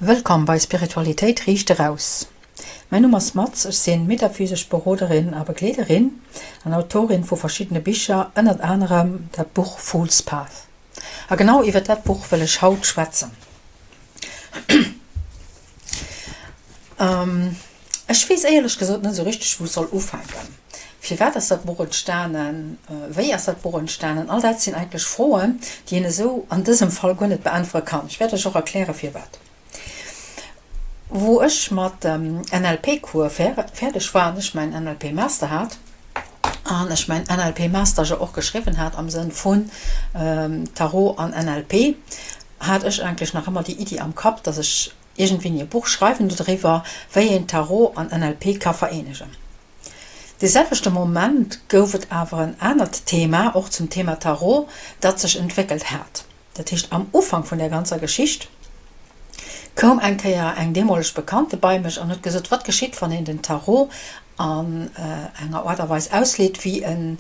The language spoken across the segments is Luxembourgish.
Wëllkomm bei Spiritualitéit riicht eraus. Mäin Numm ass Maz, ech sinn metaphysesch Beroderin a Begleederin an Autorin vu verschiddene Bicher, ënnert anerem dat Buch Fool's Path. A genau iwwer dat Buch wëll ech haut schwätzen. Ech weess éierlech gesot net esou richteg wou ech soll ufänken. Firwat ass dat Buch entstanen? Wéi ass dat Buch entstanen? All dat sinn eigentlech Froen, déi een esou an dësem Fall guer net beäntwere kann. Ech wäert lech och erkläre firwat. Wou ech mat dem NLP-Cours fäerdeg war an ech mäin NLP-Master hat, an ech mäin NLP-Master jo och geschriwwen hat am Sënn vun Tarot an NLP, hat ech eigentlech nach ëmmer déi Iddi am Kapp, dass ech iergendwéini e Buch schreiwen dodriwwer, wéi een Tarot an NLP ka vereenegen. Dee selwechte Moment gouf et awer en anert Thema, och zum Thema Tarot, dat sech entwéckelt hat. Dat heescht, am Ufank vun där ganzer Geschicht koum eng Kéier eng deemoleg Bekannte bei mech an huet gesot, Wat geschitt, wann een den Tarot an enger Aart a Weis ausleet wéi e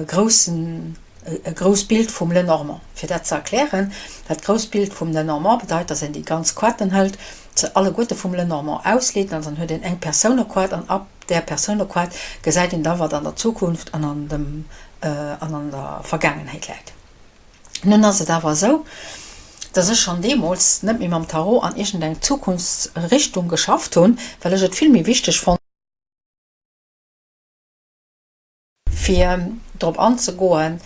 groussen, e grousst Bild vum Lenormand? Fir dat ze erklären, Dat grousst Bild vum Lenormand bedeit, dass een déi ganz Koarten hëlt, se alleguerte vum Lenormand ausleet an dann huet een eng Persounekoart an ab där Persounekoart gesäit een da, wat an der Zukunft an an dem, an an der Vergaangenheet läit. Nun ass et awer esou, dass ech schonn deemools net méi mam Tarot an iergendeng Zukunftsrichtung geschafft hunn, well ech et vill méi wichteg fonnt, fir drop anzegoen,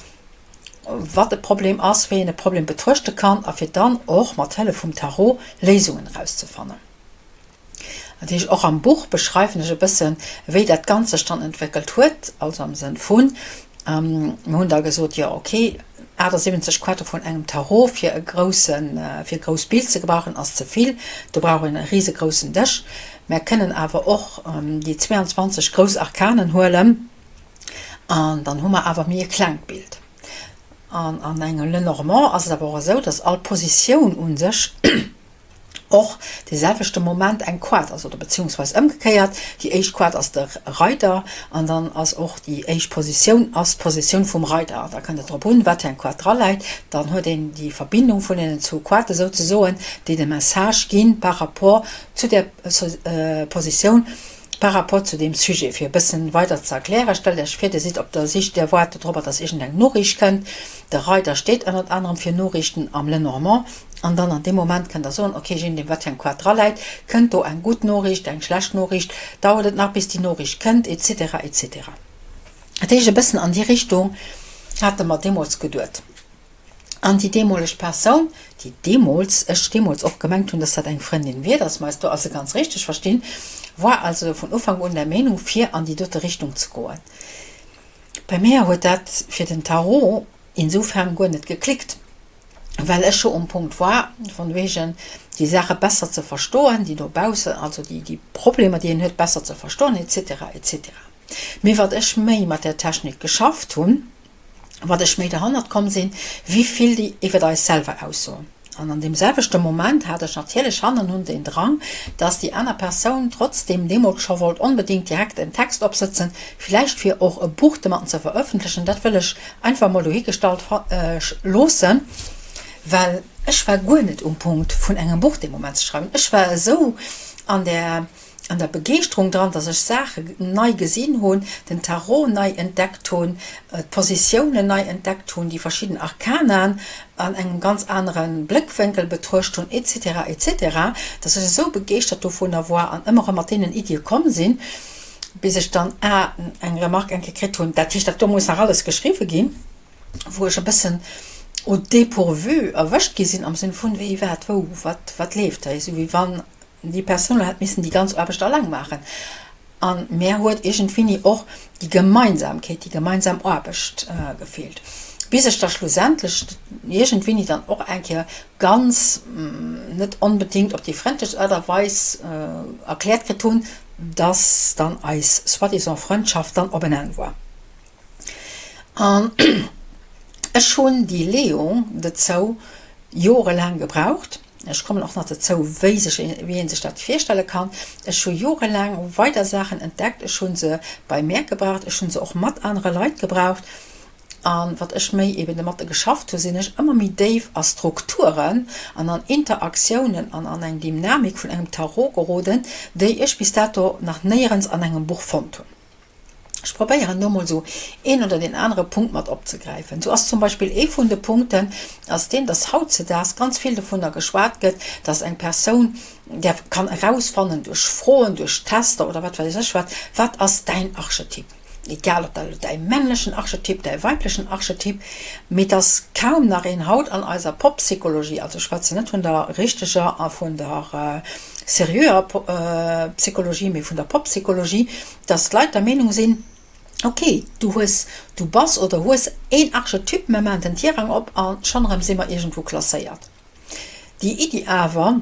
wat e Problem ass, wéi een e Problem betruechte kann a fir dann och mat Hëllef vum Tarot Léisungen erauszefannen. Dat heescht, och am Buch beschreiwen ech e bëssen, wéi dat Ganzt sech dann entwéckelt huet, also am Sënn vun, mir hunn da gesot, jo okay, 78 Koarte vun engem Tarot fir e groussen, fir e grousst Bild ze gebrauchen, ass ze vill, do brauch een e risegroussen Dësch. Mär kënnen awer och déi 22 grouss Arkanen huelen an dann hu mer awer méi e klengt Bild. An an engem Lenormand ass et awer och esou, datt all Positioun u sech, och dee selwechte Moment eng Koart ass, oder beziehungsweis ëmgekéiert, déi éischt Koart ass de Reider an dann ass och déi éischt Positioun ass d'Positioun vum Reider. Da kënnt et drop un, wat fir eng Koart dra läit, dann huet een déi Verbindung vun deenen zwou Koarte souzesoen, déi de Message ginn par rapport zu där Positioun, par rapport zu deem Sujet. Fir e bëssen weider ze erklären, stellt Iech vir, Dir sidd op der Sich, Dir waart dodropper, dass iergendeng Noriicht kënnt. De Reider steet ënnert anerem fir Noriichten am Lenormand. An dann an deem Moment kënnt Der soen, ok, je nodeem wat fir eng Koart draläit, kënnt do eng gutt Noriicht, eng schlecht Noriicht, dauert et nach bis déi Noriicht kënnt, et cetera, et cetera. Dat heescht, e bëssen an déi Richtung hate mer deemools geduet. An déi deemoleg Persoun, déi deemools, ech deemools och gemengt hunn, dass dat eng Frëndin wier, dass mer eis do also ganz richteg verstinn, war also vun Ufank un der Meenung, fir an déi dote Richtung ze goen. Bei mär huet dat fir den Tarot insofern guer net geklickt, well ech jo um Punkt war, von wegen déi Saache besser ze verstoen, déi dobaussen, also déi, déi Problemer, déi een huet, besser ze verstoen, et cetera, et cetera. Mee wat ech méi mat där Technik geschafft hunn, wat ech méi derhannert komm sinn, wéi vill déi iwwert eis selwer aussoen. An an deem selwechte Moment hat ech natierlech hannenun den Drang, dass déi aner Persoun trotzdeem deemools scho wollt onbedéngt direkt en Text opsëtzen, villäicht fir och e Buch domatten ze verëffentlechen. Dat wëll ech einfach mol dohigestallt loossen, well ech war guer net um Punkt vun engem Buch dee Moment ze schreiwen. Ech war esou an där an der Begeeschterung dran, dass ech Saache nei gesinn hunn, den Tarot nei entdeckt hunn, d'Positiounen nei entdeckt hunn, déi verschidden Arkanaen an engem ganz anere Bléckwénkel betruecht hunn, etc. Etc. Dass ech esou begeeschtert dovunner war an ëmmer erëm mat deenen Iddie komm sinn, bis ech dann a eng Remarque eng Kéier kritt hunn, dat heescht, dat do muss nach alles geschriwwe ginn, wou ech e bëssen au dépourvu erwëscht gi sinn am Sënn vun, wéi, wat, wou, wat, wat leeft hei, esou wéi wann Déi Persoun hätt missen déi ganz Aarbecht alleng maachen. A mär huet iergendwéini och déi Gemeinsamkeet, déi gemeinsam Aarbecht gefeelt. Bis ech da schlussendlech iergendwéini dann och eng Kéier ganz, net onbedéngt op déi frëndlechst Aart a Weis erkläert kritt hunn, dass dann eis soi-disant Frëndschaft dann op en Enn war. An ech hunn déi Leeung dozou jorelaang gebraucht. Ech kommen och nach dozou, wéi sech, wéi ee sech dat virstelle kann. Ech hu jorelaang weider Saachen entdeckt. Ech hu se bei mär gebraucht, ech hu se och mat anere Leit gebraucht. An wat ech méi eben domatte geschafft hu sinn ech ëmmer méi déif a Strukturen an an Interaktiounen an an eng Dynamik vun engem Tarot geroden, déi ech bis dato nach néierens an engem Buch fonnt hunn. Ech probéieren do mol sou een oder deen anere Punkt mat opzegräifen. Sou ass zum Beispill ee vun de Punkten ass deen, dass hautzedaags ganz vill dovunner geschwat gëtt, dass eng Persoun däerf kann erausfannen duerch Froen, duerch Tester oder wat weess ech wat, wat ass däin Archetyp? Egal ob dat elo däi männlechen Archetyp, däi weiblechen Archetyp, mee et ass kaum nach een haut an eiser Poppsychologie, also ech schwätzen net vun der richteger a vun der seriöer Psychologie, mee vun der Poppsychologie, dass d'Leit der Meenung sinn, ok, du hues, du bass oder hues een Archetyp, mir maachen den Tirang op a schonn erëm si mer iergendwou klasséiert. Déi Iddi awer,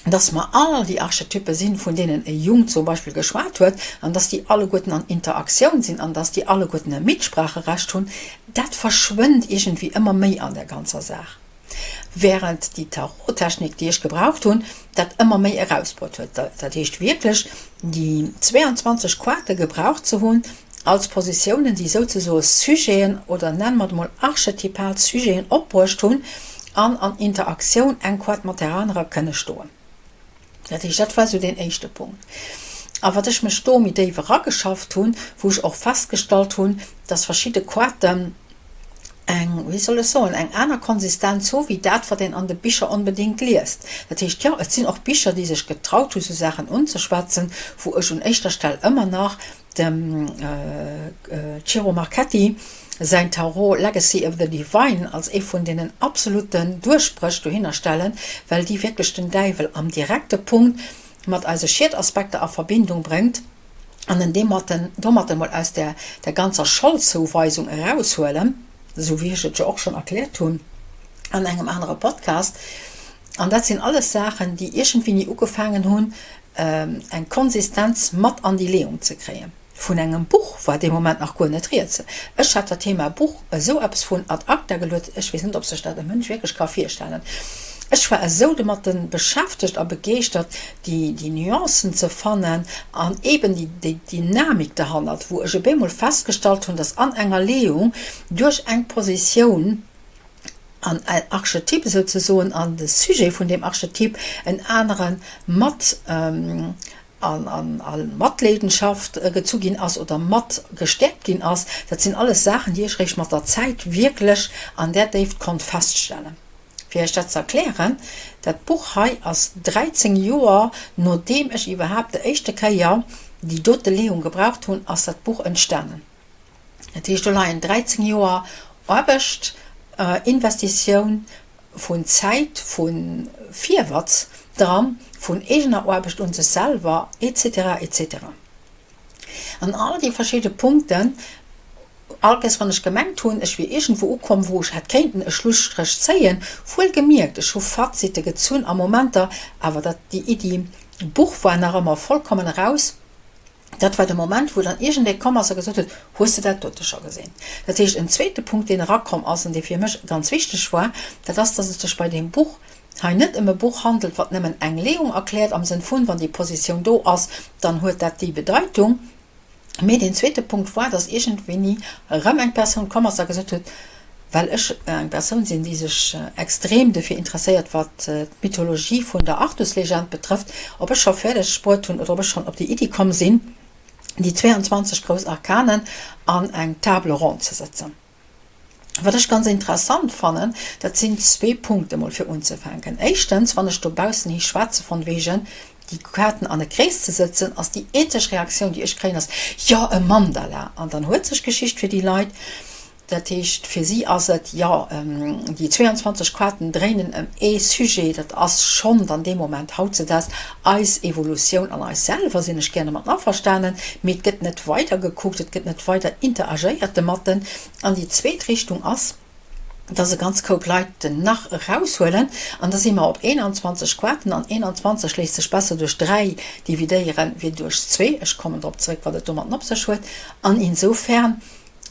dass mer all déi Archetyppe sinn, vun deenen e Jung zum Beispill geschwat huet, an dass déi alleguerten an Interaktioun sinn an dass déi alleguerten e Mitspracherecht hunn, dat verschwënnt iergendwéi ëmmer méi an der ganzer Saach. Während déi Tarottechnik, déi ech gebraucht hunn, dat ëmmer méi erausbruet huet. Dat heescht wierklech, déi 22 Koarte gebraucht ze hunn, als Positiounen, déi souzesoe Sujeten oder nenne mer et emol archetypal Sujeten opbruecht hunn an an Interaktioun eng Quart mat där anerer kënne stoen. Dat heescht, dat war esou deen éischte Punkt. A wat ech mech do méi déif erageschafft hunn, wou ech och festgestallt hunn, dass verschidde Quarten eng, wéi soll ech soen, eng aner Konsistenz hu wéi dat, wat een an de Bicher onbedéngt liest. Dat heescht, jo, et sinn och Bicher, déi sech getraut hu sou Saachen unzeschwätzen, wou ech un éischter Stell ëmmer nach dem Ciro Marchetti säin Tarot Legacy of the Divine als ee vun deenen absolutten Duerchbréch dohinner stellen, well déi wierklech den Däiwel am direkte Punkt mat eise Schiedaspekter a Verbindung bréngt an en deematten domatten mol aus där der ganzer Scholdzouweisung eraushuelen, esou wéi ech et jo och schonn erkläert hunn an engem anere Podcast. An dat sinn alles Saachen, déi iergendwéini ugefaangen hunn, eng Konsistenz mat an déi Leeung ze kréien. Vun engem Buch war dee Moment nach guer net rieds. Ech hat dat Thema Buch esou eppes vun ad acta geluet, ech weess net, ob sech dat e Mënsch wierklech ka virstellen. Ech war esou domat beschäftegt a begeeschtert, déi, déi Nuancen ze fannen an eeben déi, déi Dynamik derhannert, wou ech op eemol festgestallt hunn, dass an enger Leeung duerch eng Positioun, an en Archetyp souzesoen an de Sujet vun deem Archetyp en anere mat a Matleedenschaft gezu ginn ass oder mat gestäerkt ginn ass, dat sinn alles Saachen, déi ech réischt mat der Zäit wierklech an där Déift konnt feststellen. Fir Iech dat ze erklären, Dat Buch hei ass 13 Joer nodeem ech iwwerhaapt de éischte Kéier déi dote Leeung gebraucht hunn, ass dat Buch entstanen. Dat heescht, do leien 13 Joer Aarbecht, Investitioun vun Zäit, vu Virwatz dran, vun eegener Aarbecht un sech selwer, et cetera, et cetera. An all déi verschidde Punkten, all Kéiers wann ech gemengt hunn, ech wier iergendwou ukomm, wou ech hätt kéinten e Schlusstréch zéien, wuel gemierkt, ech hu Fazite gezunn a Momenter, awer dat, déi Iddi Buch war nach ëmmer vollkommen eraus. Dat war de Moment, wou dann iergendee komm ass a gesot huet, Hues de dat dote scho gesinn? Dat heescht, en zweete Punkt, deen erakomm ass an dee fir mech ganz wichteg war, dat ass, dass et sech bei deem Buch hei net ëm e Buch handelt, wat nëmmen eng Leeung erkläert, am Sënn vun, wann déi Positioun do ass, dann huet dat déi Bedeitung. Mee deen zweete Punkt war, dass iergendwéini erëm eng Persoun komm ass a gesot huet, Well ech eng Persoun sinn, déi sech extrem dofir interesséiert, wat d'Mythologie vun der Artuslegend betrëfft, ob ech scho fäerdeg bruet hunn oder ob ech schonn op déi Iddi komm sinn, déi 22 grouss Arkanen an eng Table ronde ze sëtzen. Wat ech ganz interessant fannen, dat sinn zwee Punkte mol fir unzefänken. Éischtens, wann ech dobaussen hi schwätze von wegen déi Kaarten an e Krees ze sëtzen, ass déi eenzeg Reaktioun, déi ech kréien, ass, Jo, e Mandala! An dann huet sech d'Geschicht fir déi Leit. Dat heescht, fir si ass et, jo, déi 22 Quaten dréinen ëm ee Sujet, dat ass schonn dann dee Moment hautzedaags eis Evolutioun an eis selwer, sinn ech gär domat averstanen, mee et gëtt net weider gekuckt, et gëtt net weider interagéiert domatten. An déi zweet Richtung ass, dass e ganz Koup Leit den nach eraushuelen, an da si mer op 21 Quaten, an 21 léisst sech besser duerch 3 dividéieren wéi duerch zwee, ech kommen drop zeréck, wat et domatten op sech huet, an insofern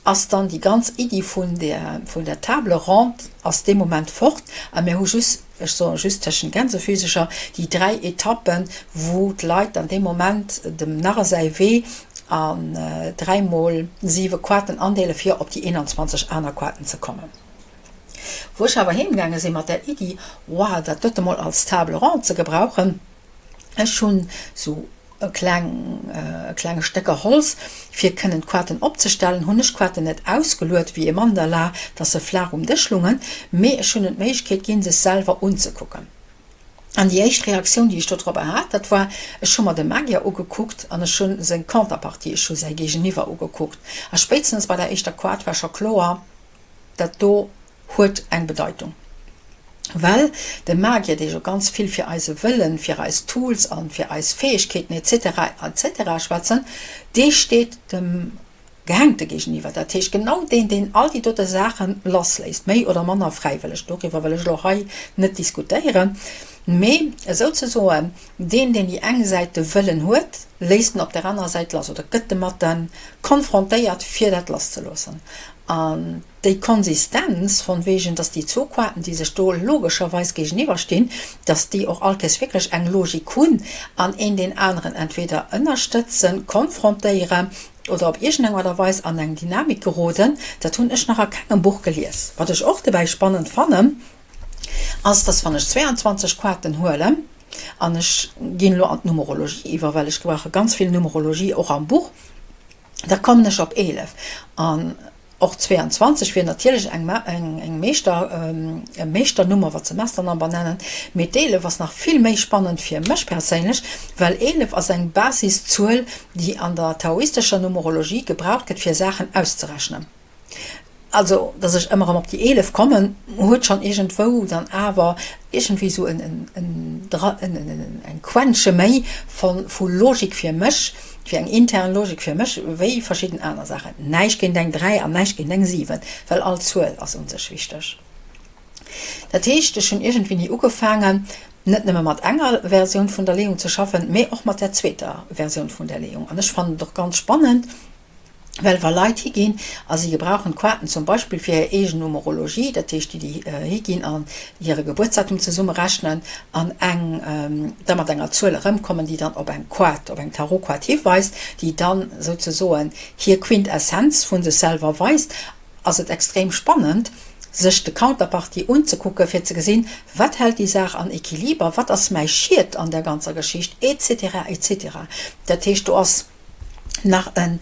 ass dann déi ganz Iddi vun der, vun der Table ronde ass dee Moment fort a mir hu just, ech soe just tëschent Gänsefüsecher, déi 3 Etappen, wou d'Leit dann dee Moment dem Narr säi Wee. An 3 mol 7 Koarten andeele fir op déi 21 aner Koarten ze kommen. Wou ech awer heem gaange sinn mat der Iddi, wow, dat dote mol als Table ronde ze gebrauchen, ech hunn sou e kleng, e klenge Stécker Holz fir kënnen d'Koarten opzestellen, hunn ech d'Koarten net ausgeluet wéi e Mandala, dass se flaach um Dësch lungen, mee ech hunn en d'Méiglechkeet ginn, sech selwer unzekucken. An déi éischt Reaktioun, déi ech dodropper hat, dat war, ech hu mer de Magier ugekuckt an ech hu seng Counterpartie, ech hu säi Géigeniwwer ugekuckt. A spéitstens bei der éischter Quart war scho kloer, dat do huet eng Bedeitung. Well de Magier, dee jo ganz vill fir eise Wëllen, fir eis Tools a fir eis Fäegkeeten et cetera et cetera schwätzen, dee steet dem Gehängte géigeniwwer, dat heescht genau deen, deen all déi dote Saache lassléisst, méi oder manner fräiwëlleg, doriwwer wëll ech elo hei net diskutéieren, mee souzesoen deen, deen déi eng Säit de Wëllen huet, léisst en op där anerer Säit lass oder gëtt domat konfrontéiert, fir dat lasszeloossen. An déi Konsistenz von wegen, dass déi zwou Quaten, déi sech do logescherweis géigeniwwer stinn, dass déi och all Kéiers wierklech eng Logik hunn an een deen aneren entweder ënnerstëtzen, konfrontéieren oder op iergendeng Art a Weis an eng Dynamik geroden, dat hunn ech nach a kengem Buch gelies. Wat ech och dobäi spannend fannen, ass, dass wann ech 22 Quaten huelen, an ech ginn elo an d'Numerologie iwwer, well ech gebrauche ganz vill Numerologie och am Buch, da kommen ech op 11. An och 22 wier natierlech eng eng Meeschter e Meeschternummer, wat se Master Number nennen, mee d'11 ass nach vill méi spannend fir mech perséinlech, well 11 ass eng Basiszuel, déi an der taoistescher Numerologie gebraucht gëtt fir Saachen auszerechnen. Also, dass ech ëmmer erëm op déi 11 kommen, huet schonn iergendwou dann awer iergendwéi esou en eng Quentsche méi vu Logik fir mech, fir eng intern Logik fir mech, wéi verschidden aner Saachen. Näischt géint eng 3 an näischt géint eng 7, well all Zuel ass un sech wichteg. Dat heescht, ech hunn iergendwéini ugefaangen, net nëmme mat enger Versioun vun der Leeung ze schaffen, mee och mat där zweeter Versioun vun der Leeung. An ech fannen et och ganz spannend, Well wa Leit higinn a si gebrauchen d'Quaten zum Beispill fir hir eegen Numerologie, dat heescht déi déi higinn an hire Gebuertsdatum zesumme rechnen an eng da mat enger Zuel erëmkommen, déi dann op eng Quat, op eng Tarotquat hiweist, déi dann souzesoen hir Quintessenz vu sech selwer weist, ass et extrem spannend sech de Counterpartie unzekucken, fir ze gesinn, wat hält déi Saach an Equiliber, wat ass mäi Schiet an där ganzer Geschicht, etc. Etc. Dat heescht do ass. nach en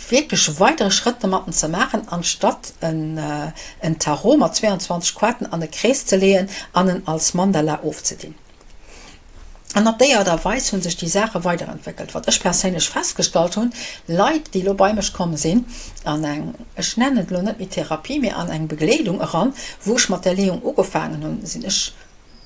wierklech weidere Schrëtt domatten ze maachen, anstatt en Tarot mat 22 Quaten an e Krees ze leeën an en als Mandala ofzedinn. An op déi Art a Weis hu sech déi Saache weiderentwéckelt. Wat ech perséinlech festgestallt hunn, Leit, déi elo bei mech komm sinn an eng, ech nennen et elo net méi Therapie, mee an eng Begleedung eran, wou ech mat där Leeung ugefaangen hunn, sinn ech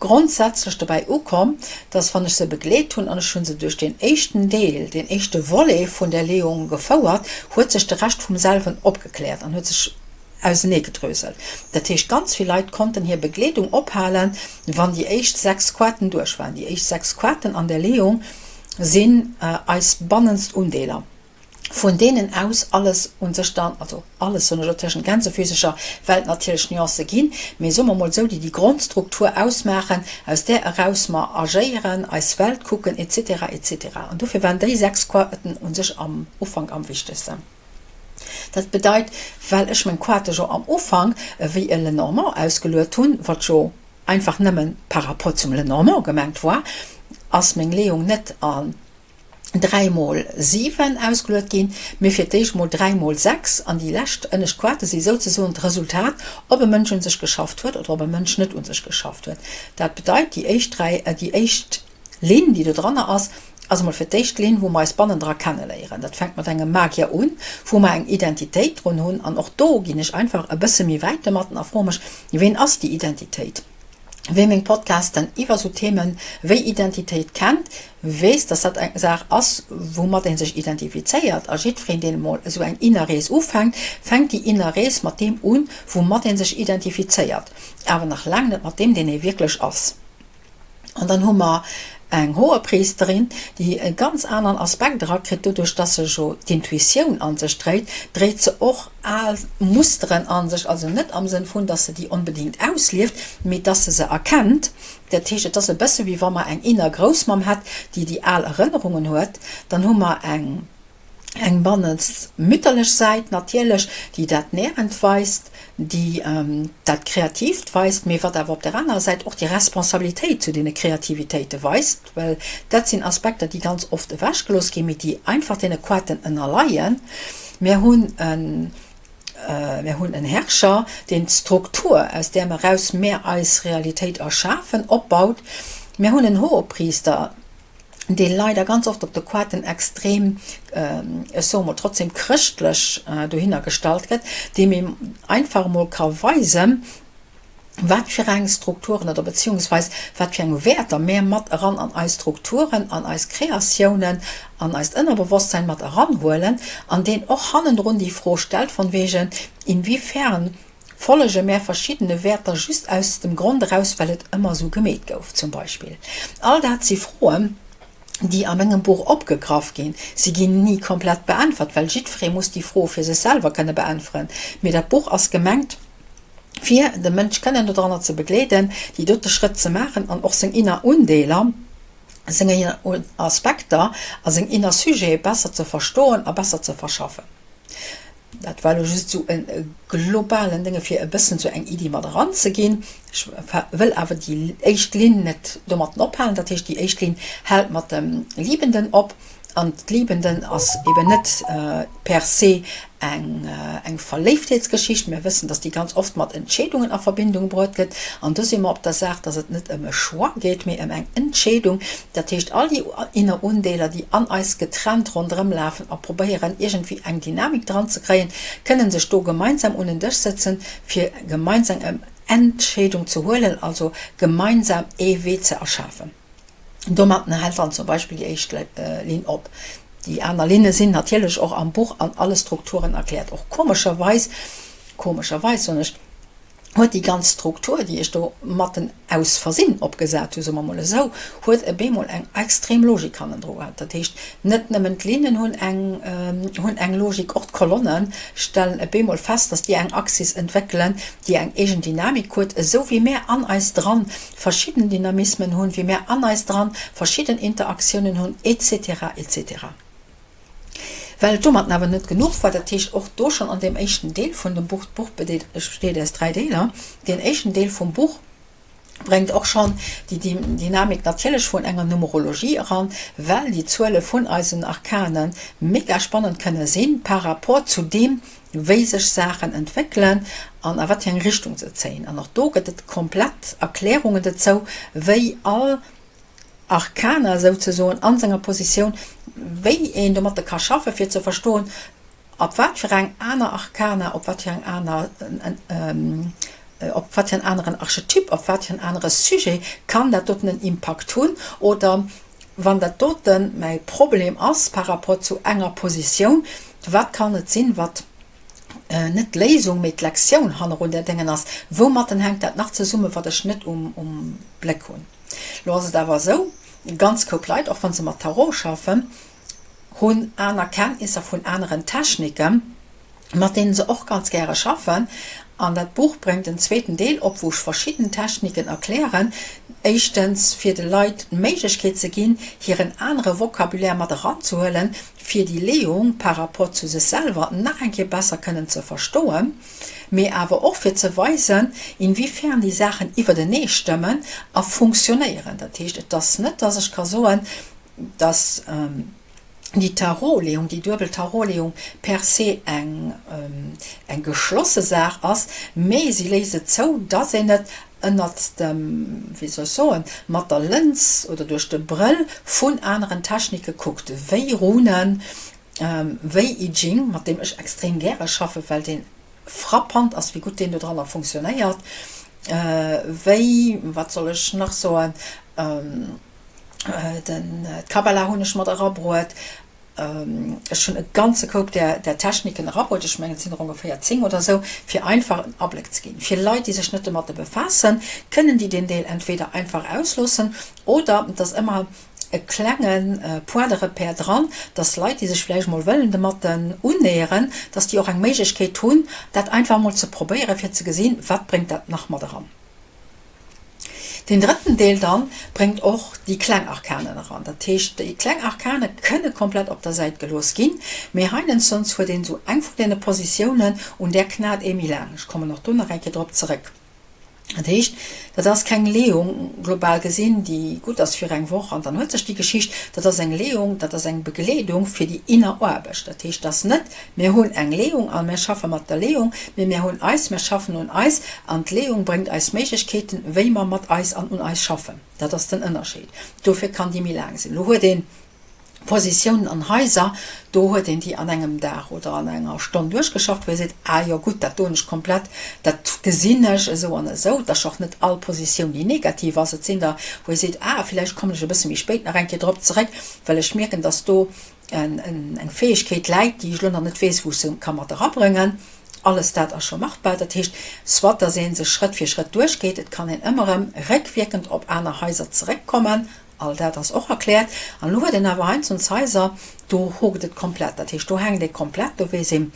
grondsätzlech dobäi ukomm, dass wann ech se begleet hunn an ech hu se duerch deen éischten Deel, deen éischte Volet vun där Leeung gefouert, huet sech de Rescht vum selwen opgekläert an huet sech auseneegedröselt. Dat heescht, ganz vill Leit konnten hir Begleedung ophalen, wann déi éischt 6 Quaten duerch waren. Déi éischt 6 Quaten an der Leeung sinn eis bannenst Undeeler. vun deenen aus alles un sech dann, also alles soen ech elo tëschent Gänsefüsecher, well et natierlech Nuancë ginn, mee soe mer mol esou, déi déi Grondstruktur ausmaachen, aus där eraus mer agéieren, eis Welt kucken, et cetera, et cetera. An dofir waren déi 6 Quaten un sech am Ufank am wichtegsten. Dat bedeit, well ech meng Quate jo am Ufank ewéi e Lenormand ausgeluet hunn, wat jo einfach nëmme par rapport zum Lenormand gemengt war, ass meng Leeung net a 3 mol 7 ausgeluet ginn, mee fir d'éischt mol 3 mol 6 an déi lescht ënnescht Quarte si souzesoen d'Resultat, ob e Mënsch un sech geschafft huet oder ob e Mënsch net un sech geschafft huet. Dat bedeit, déi éischt 3, déi éischt Linn, déi do dranner ass, ass emol fir d'éischt d'Linn, wou mer eis bannendra kenneléieren. Dat fänkt mat engem Magier un, wou mer eng Identitéit drun hunn an och do ginn ech einfach e bësse méi wäit domatten a froe mech, Ween ass déi Identitéit? Wee meng Podcasten iwwer sou Themen wéi Identitéit kennt, weess, dass dat eng Saach ass, woumat ee sech identifizéiert. A jiddwereen, deen emol esou eng inner Rees ufänkt, fänkt déi inner Rees mat deem un, woumat ee sech identifizéiert, awer nach laang net mat deem, deen ee wierklech ass. An dann hu mer eng Hohepriesterin, déi e ganz aneren Aspekt erakritt, doduerch dass se jo d'Intuitioun an sech dréit, dréit se och al Musteren an sech, also net am Sënn vun, dass se déi onbedéngt auslieft, mee dass se se erkennt. Dat heescht, et ass e bësse wéi wa mer eng inner Groussmamm hätt, déi déi al Erënnerungen huet. Dann hu mer eng. Eng bannenst mütterlech Säit natierlech, déi dat Nährend weist, déi dat Kreatiivt weist, mee wat awer op der anerer Säit och déi Responsabilitéit zu deene Kreativitéite weist, well dat sinn Aspekter, déi ganz oft ewechgelooss ginn, mee déi einfach deene Quaten ënnerleien. Mir hunn en, mir hunn en Herrscher, deen d'Struktur, aus där eraus mär eis Realitéit erschafen, opbaut. Mir hunn en Hohepriister, dee leider ganz oft op de Quaten extrem, ech soe mol trotzdem chrëschtlech dohinner gestallt gëtt, deem ee einfach emol ka weisen, wat fir eng Strukturen oder beziehungsweis wat fir eng Wäerter mär mat eran an eis Strukturen, an eis Kreatiounen, an eist Ënnerbewosstsein mat eranhuelen an deen och hannendrun déi Fro stellt von wegen, inwiefern Follege mär verschiddene Wäerter just aus dem Grond eraus, well et ëmmer esou gemeet gouf, zum Beispill? All dat si Froen, déi a mengem Buch opgegraff ginn. Si ginn ni komplett beäntwert, well jiddweree muss déi Froe fir sech selwer kënne beäntweren. Mee dat Buch ass gemengt, fir de Mënsch kënnen dodranner ze begleeden, déi dote Schrëtt ze maachen an och seng inner Undeeler, seng inner Aspekter a seng inner Sujete besser ze verstoen a besser ze verschaffen. Dat war elo just esou e globalen Dénge fir e bëssen esou eng Iddi mat eranzeginn. Ech wëll awer déi éischt Linn net domatten ophalen. Dat heescht, déi éischt Linn hält mat dem Liebenden op. An d'Liebenden ass eben net per se eng eng Verléiftheetsgeschicht. Mir wëssen, dass déi ganz oft mat Entscheedungen a Verbindung bruet gëtt. An do si mer op der Saach, dass et net ëm e Choix geet, mee ëm eng Entscheedung. Dat heescht, all déi inner Undeeler, déi an eis getrennt ronderëm lafen a probéieren, iergendwéi eng Dynamik dran ze kréien, kënnen sech do gemeinsam un en Dësch sëtzen, fir gemeinsam eng Entscheedung ze huelen, also gemeinsam ee Wee ze erschafen. Domatten hält dann zum Beispill déi éischt Linn op. Déi aner Linne sinn natierlech och am Buch an alle Strukturen erkläert. Och komescherweis, komescherweis soen ech, huet déi ganz Struktur, déi ech do matten aus Versinn opgesat hu, soe mer mol esou, huet e bemol eng extrem Logik hannendru gehat. Dat heescht, net nëmmen d'Linnen hunn eng, hunn eng Logik, och d'Kolonne stellen e bemol fest, dass déi eng Axis entwéckelen, déi eng eegen Dynamik huet, esou wéi mär an eis dran verschidden Dynamismen hunn, wéi mär an eis dran verschidden Interaktiounen hunn, et cetera, et cetera. Well et domatten awer net genuch war, dat heescht och do schonn an deem éischten Deel vun dem Buch, d'Buch besteet aus 3 Deeler, deen éischten Deel vum Buch bréngt och schonn déi Dynamik natierlech vun enger Numerologie eran, well déi Zuele vun eisen Arkane mega spannend kënne sinn par rapport zu deem, wéi sech Saachen entwéckelen an a wat fir eng Richtung se zéien. An och do gëtt et komplett Erklärungen dozou, wéi all Arkana souzesoen an senger Positioun, wéi een domatte ka schaffen, fir ze verstoen, op wat fir eng aner Arkana, op wat fir eng aner, op wat fir en aneren Archetyp, op wat fir en anere Sujet kann dat doten en Impakt hunn, oder wann dat dote mäi Problem ass par rapport zu enger Positioun, wat kann et sinn, wat net d'Léisung, mee d'Lektioun hannerun där Déngen ass, woumatten hänkt dat nach zesummen, wat ech net um Bléck hunn. Lo ass et awer esou, e ganz Koup Leit, och wa se mat Tarot schaffen, hunn aner Kenntnisser vun aneren Techniken, mat deene se och ganz gäre schaffen. An dat Buch bréngt en zweeten Deel op, wou ech verschidden Techniken erklären. Éischtens, fir de Leit d'Méiglechkeet ze ginn, hiren anere Vocabulaire mat eranzehuelen, fir déi Leeung par rapport zu sech selwer nach eng Kéier besser kënnen ze verstoen. mee awer och fir ze weisen, inwiefern déi Saachen iwwertenee stëmmen a funktionéieren. Dat heescht, et ass net, dass ech ka soen, dass déi Tarotleeung, déi duebel Tarotleeung per se eng, eng geschlosse Saach ass, mee si léisst et zou, dass een et ënnert dem, wéi soll ech soen, mat der Lëns oder duerch de Brëll vun aneren Technike kuckt, wéi Runen, Wéi I Ching, mat deem ech extrem gäre schaffen, well deen frappant ass, wéi gutt deen do dranner funktionéiert. Wéi, wat soll ech nach soen, den d'Kabbala hunn ech mat erabruet. Ech hunn e ganze Koup där där Techniken erabruet, ech mengen et sinn der ongeféier 10 oder esou, fir einfach en Abléck ze ginn. Fir Leit, déi sech net domatte befaassen, kënnen déi deen Deel entweder einfach ausloossen oder et ass ëmmer e klenge Point de repère dran, dass Leit, déi sech vläicht emol wëllen domatten unnäheren, dass déi och eng Méiglechkeet hunn, dat einfach emol ze probéieren, fir ze gesinn, wat bréngt dat nach mat eran. Deen drëtten Deel dann bréngt och déi kleng Arkanen eran. Dat heescht, déi kleng Arkane kënne komplett op der Säit gelooss ginn, mee heinensons huet een esou eng vun deene Positiounen, un där knat ee méi laang. Ech kommen och do nach eng Kéier drop zeréck. Dat heescht, dat ass keng Leeung, global gesinn, déi gutt ass fir eng Woch an dann huet sech déi Geschicht. Dat ass eng Leeung, dat ass eng Begleedung fir déi inner Aarbecht. Dat heescht, dat ass net, Mir hunn eng Leeung a mir schaffe mat der Leeung, mee mir hunn eis, mir schaffen un eis an d'Leeung bréngt eis Méiglechkeeten, wéi mer mat eis an un eis schaffen. Dat ass den Ënnerscheed. Dofir kann déi méi laang sinn. Elo huet ee Positiounen an Haiser, do huet een déi an engem Dag oder an enger Stonn duerchgeschafft, wou ee seet, ah jo gutt, dat do hunn ech komplett, dat gesinn ech esou an esou. Et ass jo och net all Positioun, déi negativ ass. Et sinn der, wou ee seet, ah villäicht kommen ech e bësse méi spéit nach eng Kéier drop zeréck, well ech mierken, dass do eng Fäegkeet läit, déi ech elo nach net weess, wou ech se ka mat erabrëngen. Alles dat ass scho machbar. Dat heescht, soit dass ee sech Schrëtt fir Schrëtt duerchgeet, et kann een ëmmer erëm réckwierkend op aner Haiser zeréckkommen, all dat ass och erkläert. An elo huet een awer heiansdo Haiser, do hokt et komplett. Dat heescht, do hänkt ee komplett, do weess een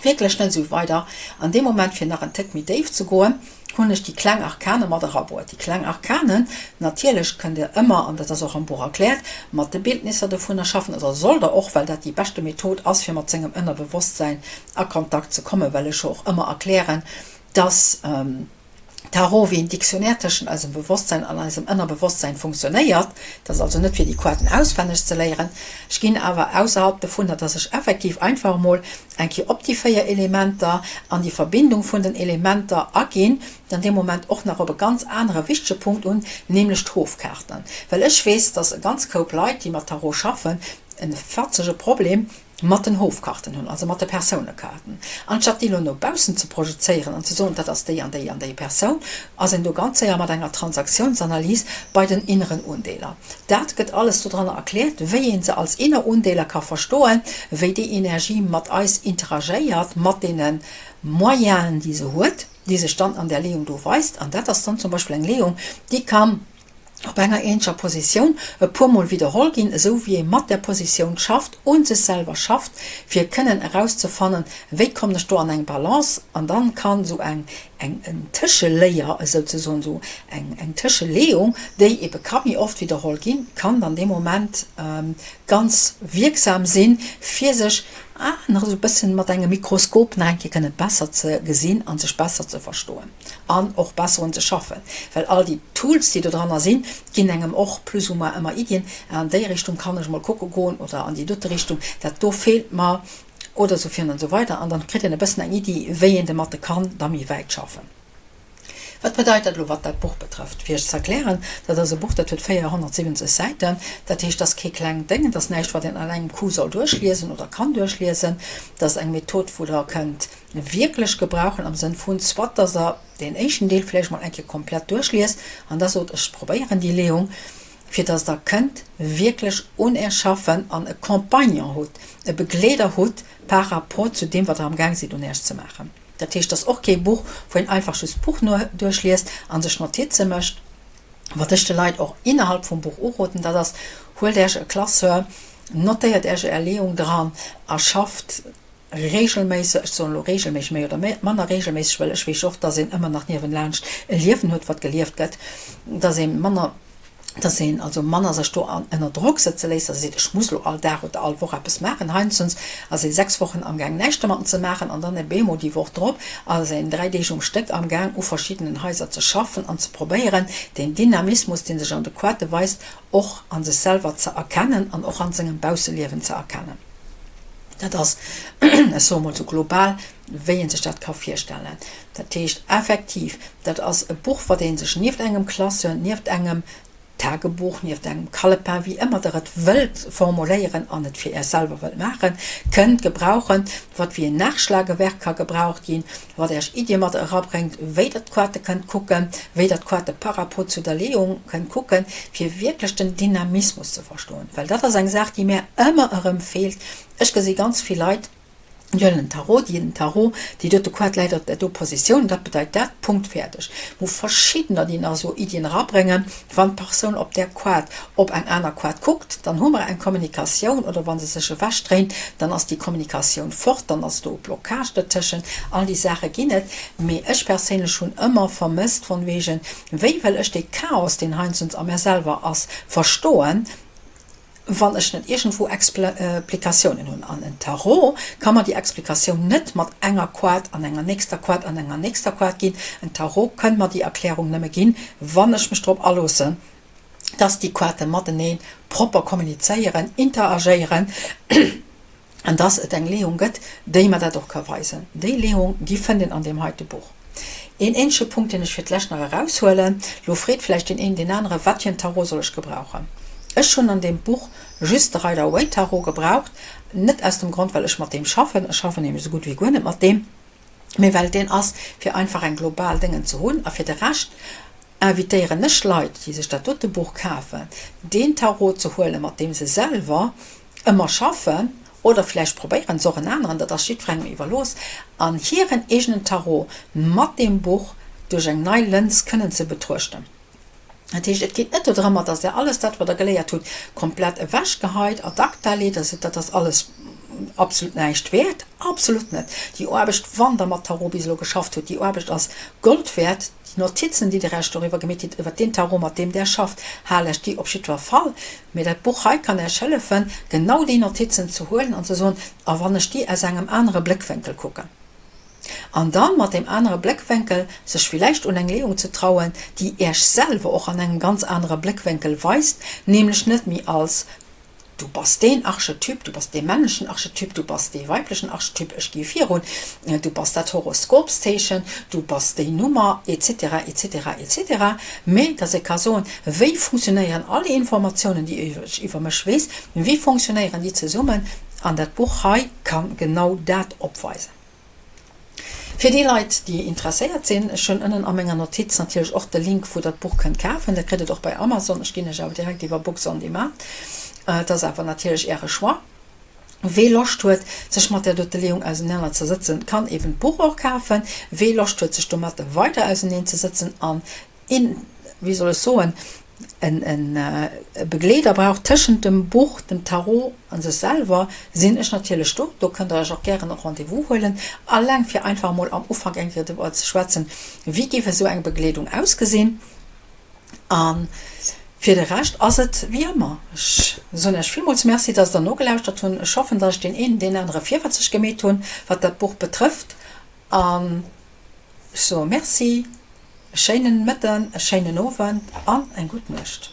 wierklech net esou weider. An deem Moment, fir nach en Téck méi déif ze goen, hunn ech déi kleng Arkane mat erabruet. Déi kleng Arkanen, natierlech kënnt Dir ëmmer, an dat ass och am Buch erkläert, mat de Bildnisser dovunner schaffen, oder sollt Der och, well dat déi beschte Method ass, fir mat sengem Ënnerbewosstsäin a Kontakt ze kommen, well ech jo och ëmmer erklären, dass. Tarot wéi en Dictionnaire tëschent eisem Bewosstsein an eisem Ënnerbewosstsein funktionéiert. Dat ass also net fir déi Quaten auswenneg ze léieren. Ech ginn awer ausserhalb dovunner, dass ech effektiv einfach emol eng Kéier op déi 4 Elementer an déi Verbindung vun den Elementer aginn, dann dee Moment och nach op e ganz anere wichtege Punkt un, nämlech d'Hofkaarten. Well ech weess, dass e ganz Koup Leit, déi mat Tarot schaffen, e fatzege Problem mat den Hofkarten hunn, also mat de Persounekarten. Anstatt déi elo no baussen ze projezéieren an ze soen, dat ass déi an déi an déi Persoun, ass een do ganz séier mat enger Transaktiounsanalyse bei den inneren Undeeler. Dat gëtt alles dodranner erkläert, wéi ee se als inner Undeeler ka verstoen, wéi déi Energie mat eis interagéiert, mat deene Moyenen, déi se huet, déi sech dann an där Leeung do weist. An dat ass dann zum Beispill eng Leeung, déi kann op enger eenzeger Positioun e puer Mol widderholl ginn, esou wéi ee mat där Positioun schafft, un sech selwer schafft, fir kënnen erauszefannen, wéi kommen ech do an eng Balance. An dann kann esou eng eng Tëscheléier esouzesoen, esou eng eng Tëscheleeung, déi ebe ka méi oft widderholl ginn, kann dann dee Moment ganz wierksam sinn, fir sech nach esou e bëssen mat engem Mikroskop nach eng Kéier kënnen besser ze gesinn a sech besser ze verstoen. An och besser un ze schaffen, well all déi Tools, déi do dranner sinn, ginn engem och plus ou moins ëmmer Iddien, ah an déi Richtung kann ech mol kucke goen oder an déi dote Richtung, dat do feelt mer oder esou virun an esou weider. An dann kritt een e bëssen eng Iddi, wéi een domatte kann da méi wäit schaffen. Wat bedeit dat elo, wat dat Buch betrëfft? Fir Iech ze erklären, dat ass e Buch, dat huet 470 Säiten, dat heescht, dat ass kee klengt Déng, dat ass näischt, wat een an engem Coup soll duerchliesen oder kann duerchliesen. Dat ass eng Method, wou Der kënnt wierklech gebrauchen am Sënn vun, soit dass Der deen éischten Deel vläicht mol eng Kéier komplett duerchliest an da sot, ech probéieren déi Leeung, fir dass Der kënnt wierklech un Är schaffen an e Compagnon hutt, e Begleeder hutt par rapport zu deem, wat Der amgaang sidd un Äech ze maachen. Dat heescht, et ass och kee Buch, wou een einfach just d'Buch duerchliest a sech Notize mécht. Wat ech de Leit och innerhalb vum Buch uroden, dat ass, Huelt Äech e Classeur, notéiert Äech Är Leeung dran a schafft Regelméisseg, ech soen elo regelméisseg, méi oder manner regelméisseg, well ech weess och, dass een ëmmer nach niewenlaanscht e Liewen huet, wat gelieft gëtt, dass ee manner, dass een also manner sech do ënner Drock sëtze léisst, dass ee seet, ech muss elo all Dag oder all Woch eppes maachen. Heiansdens ass ee 6 Wochen amgaang näischt domatten ze maachen an dann op eemol déi Woch drop ass een 3 Deeg um Stéck amgaang u verschiddenen Haiser ze schaffen an ze probéieren, deen Dynamismus, dee sech an de Quate weist, och a sech selwer ze erkennen an och a sengem Bausseliewen ze erkennen. Dat ass, ech soe mol esou global, wéi ee sech dat ka virstellen. Dat heescht effektiv, dat ass e Buch, wat ee sech nieft engem Classeur, nieft engem Tagebuch, nieft engem Calepin, wéi ëmmer Der et wëllt formuléieren an et fir Iech selwer wëllt maachen, kënnt gebrauchen, wat wéi en Nachschlagewerk ka gebraucht ginn, wat Iech Iddie mat erabréngt, wéi Der d'Quarte kënnt kucken, wéi Der d'Quarte par rapport zu der Leeung kënnt kucken, fir wierklech den Dynamismus ze verstoen. Well dat ass eng Saach, déi mär ëmmer erëm feelt. Ech gesi ganz vill Leit. Déi huelen en Tarot, déi den Tarot, déi dote Koart läit op där do Positioun, dat bedeit dat, Punkt, fäerdeg. Wou verschiddener déi nach esou Iddien erabréngen, wann d'Persoun op där Koart op eng aner Koart kuckt, dann hu mer eng Kommunikatioun, oder wa se sech ewechdréint, dann ass déi Kommunikatioun fort, dann ass do e Blocage dertëschent. All déi Saache ginn et. Mee ech perséinlech hunn ëmmer vermësst, von wegen, wéi wëll ech dee Chaos, deen heiansdo a mär selwer ass, verstoen, wann ech net iergendwou Explikatiounen hunn. An en Tarot ka mer déi Explikatioun net mat enger Koart an enger nächster Koart an enger nächster Koart ginn. En Tarot kënnt mer déi Erklärung nëmme ginn, wann ech mech drop aloossen, dass déi Koarte matenee propper kommunizéieren, interagéieren an dass et eng Leeung gëtt, déi mer dat och ka weisen. Déi Leeung, déi fënnt een an deem heite Buch. Een eenzege Punkt, deen ech fir d'lescht nach eraushuelen, Lo freet vläicht deen een deen anere, Wat fir en Tarot soll ech gebrauchen? Ech hunn an deem Buch just de Rider-Waite-Tarot gebraucht, net aus dem Grond, well ech mat deem schaffen, ech schaffen nämlech esou gutt wéi guer net mat deem, mee well deen ass, fir einfach eng global Déngen ze hunn. A fir de Rescht invitéieren ech Leit, déi sech dat dote Buch kafen, deen Tarot ze huelen, mat deem se selwer ëmmer schaffen, oder vläicht probéieren se och en aneren, dat ass jiddwerengem iwwerlooss, an hiren eegenen Tarot mat deem Buch duerch eng nei Lëns kënnen ze betruechten. Dat heescht, et geet net dodrëmmer, dass Der alles dat, wat Der geléiert hutt, komplett ewechgeheit, ad acta leet, a seet, dat ass alles absolut näischt wäert. Absolut net! Déi Aarbecht, wann Der mat Tarot bis elo geschafft hutt, déi Aarbecht ass Gold wäert. Déi Notizen, déi Der Iech doriwwer gemeet hutt, iwwert deen Tarot, mat deem Der schafft, haalt Iech déi op jiddwer Fall. Mee dat Buch hei kann Iech hëllefen, genau déi Notizen ze huelen an ze soen, A wann ech déi aus engem anere Bléckwénkel kucken? An dann mat deem anere Bléckwénkel sech villäicht un eng Leeung ze trauen, déi Iech selwer och an engem ganz anere Bléckwénkel weist, nämlech net méi als Du bass deen Archetyp, du bass dee männlechen Archetyp, du bass dee weiblechen Archetyp, ech gi virun, du bass dat Horoskopszeechen, du bass déi Nummer, etc. Etc. Etc. Mee dass ee ka soen, wéi funktionéieren all déi Informatiounen, déi ech iwwer mech weess, wéi funktionéieren déi zesummen? An dat Buch hei ka genau dat opweisen. Fir déi Leit, déi interesséiert sinn, ech hunn ënnen a menger Notiz natierlech och de Link, wou der d'Buch kënnt kafen. Der kritt et och bei Amazon, ech ginn lech awer direkt iwwer Books on Demand. Et ass awer natierlech Äre Choix. Wee Loscht huet, sech mat där dote Leeung ausenaner ze sëtzen, kann eben d'Buch och kafen. Wee Loscht huet, sech domat weider auseneen ze sëtzen an een, wéi soll ech soen, en Begleeder brauch tëschent dem Buch, dem Tarot a sech selwer, sinn ech natierlech do. Do kënnt der iech och gären e Rendez-vous huelen, alleng fir einfach emol am Ufank eng Kéier driwwer ze schwätzen, wéi géif esou eng Begleedung ausgesinn. A fir de Rescht ass et wéi ëmmer, ech soen iech villmools Merci, dass der nogelauschtert hunn. Ech hoffen, dass ech deen een, deen anere virwëtzeg gemeet hunn, wat dat Buch betrëfft. An ech soe Merci. E schéinen Mëtten, e schéinen Owend an eng gutt Nuecht.